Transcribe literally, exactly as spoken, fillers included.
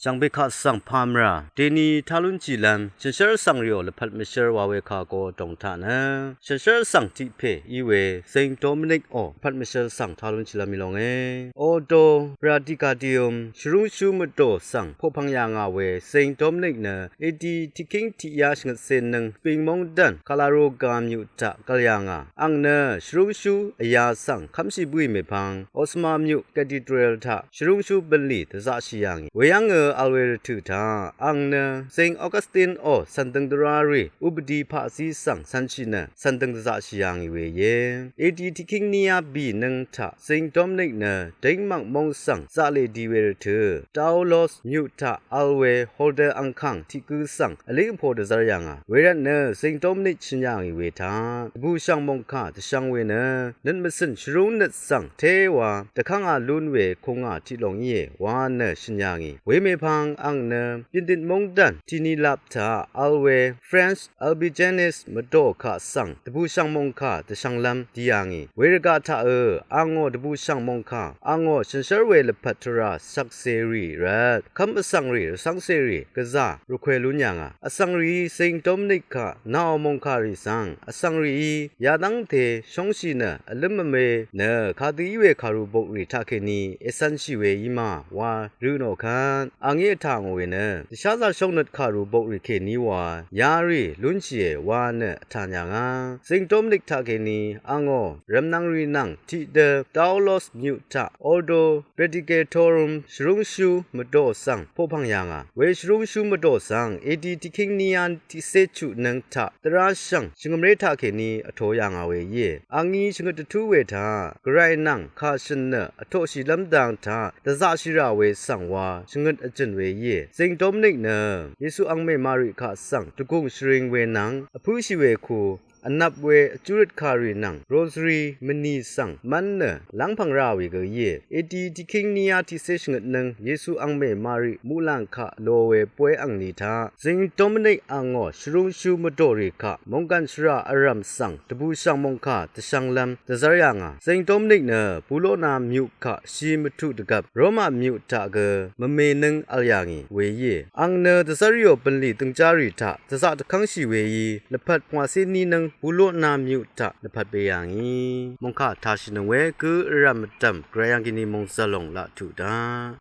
Jàngbe kaq svng pamrà deni tá lúnshìlv́m shànshér vsvng rìò lvpat mvshv́r wa we kà go dòng taq nø shànshér vsvng tiq pè í we Saint Dominic ò lvpat mvshv́r svng tá lúnshìlv́m í lónge. Ordo Praedicatorum shvrúngshú mvdò svng poqpvng yà ngà we Saint Dominic nø A D tiqkíng tiqyá shvngøtcé nǿng Spring mongdàn Calabria myuq taq gv̀l yà ngà. Àng nø shvrúngshú vyā svng kv́mshì bǿì mèpvng Osma myuq Cathedral taq shvrúngshú bv̀nlì dvzaqshì yà ngì. Weyv́ngø vl we rvtø̀ taq àng nø Saint Augustine ò cv̀ndøng dvrá rì upadi paqzí svng cv̄nshì nø cv̀ndøng dvzaqshì yà ngì we íe. A D tiqkíng níyá bì nǿng taq Saint Dominic nø Denmark móng svng zaqlè di we rvtø̀ Daulos myuq taq vl we Holte angkàng tiq gǿ svng vlíng vpo dvzv́r yà ngà. Wervt nø Saint Dominic shø̀n yà ngì we taq dvbùshv̀ng mòngkà dvshv̄ng we nø nøt mvcø̀n shvrúng nøt svng té wa dvkv́ngā lún we kūngà tiq long íe wa nø shø̀n yà ngì. Wemèpvng àng nø Pyindit mongdàn tiqni lap taq vl we French Albigenses mvdò kaq svng dvbùshv̀ng mòngkà dvshv̄nglv́m di yà ngì. Wervgaq taq ø àngò dvbùshv̀ng mòngkà àngò shànshér we lvpat tvrà shvkserì rvt kv́m vsvngrì rvcv́ngserì gvzà rvkwè lún yà ngà. Vsvngrìí Saint Dominic kaq naò mòngkàrì svng vsvngrìí yadv́ngte shóngshì nø vlǿm mvme nø kadø í we kàru bokrì taqkèní ècv̄nshì we í mà wa rø nò kvt àngí vtà ngò we nø dvsházā shóngnøt kàru bokrì kèní wa yarì lúnshìe wa nø vtà yà ngà. Saint Dominic taqkèní àngò rv̀mnvng rì nvng tiqdø Daulos myuq taq Ordo Praedicatorum shvrúngshú mvdò svng poqpv̀ng yà ngà. We shvrúngshú mvdò svng A D tiqkíng níyá tiqcé chuq nǿng taq dvrá shv̀ng shvngø̀mré taqkèní vtō yà ngà we íe. Àngí shvngøt dvtú we taq gvray nvng kà shø̀n nø vtoqshìlv́m dang taq dvzaqshì rà we svng wa shvngøt vjø̀n we íe. Saint Dominic nø Yesu angmè Mari kaq svng dvgùng shvring we nvng vpǿshì we ku vnvp we vjúrøt kàrì nvng rosary mvnì svng mv́n nø lv́ngpv̀ng rà we gø íe. A D tiqkíng níyá tiqcé shvngøt nǿng Yesu angmè Mari muqlàng kaq lo we bóy angni taq Saint Dominic àngò shvrúngshú mvdòrì kaq mònggàn shvrà vrv̀m svng dvbùshv̀ng mòngkà dvshv̄nglv́m dvzv́r yà ngà. Saint Dominic nø Bulona myuq kaq shì mvtuq dvgvp Roma myuq taq gø mvme nǿng vl yà ngì we íe. Àng nø dvzv́r rìò bv̀nlì døngjá rì taq dvzaq dvkv́ngshì weí lvpat pvngwàcé ní nǿng Bulona myuq taq lvpat be yà ngì. Mòngkà tashìnøng we gø vrv̀m vdv̀m gvray yv̀ng kèní mòngzv̀l lòng laq tuq daq.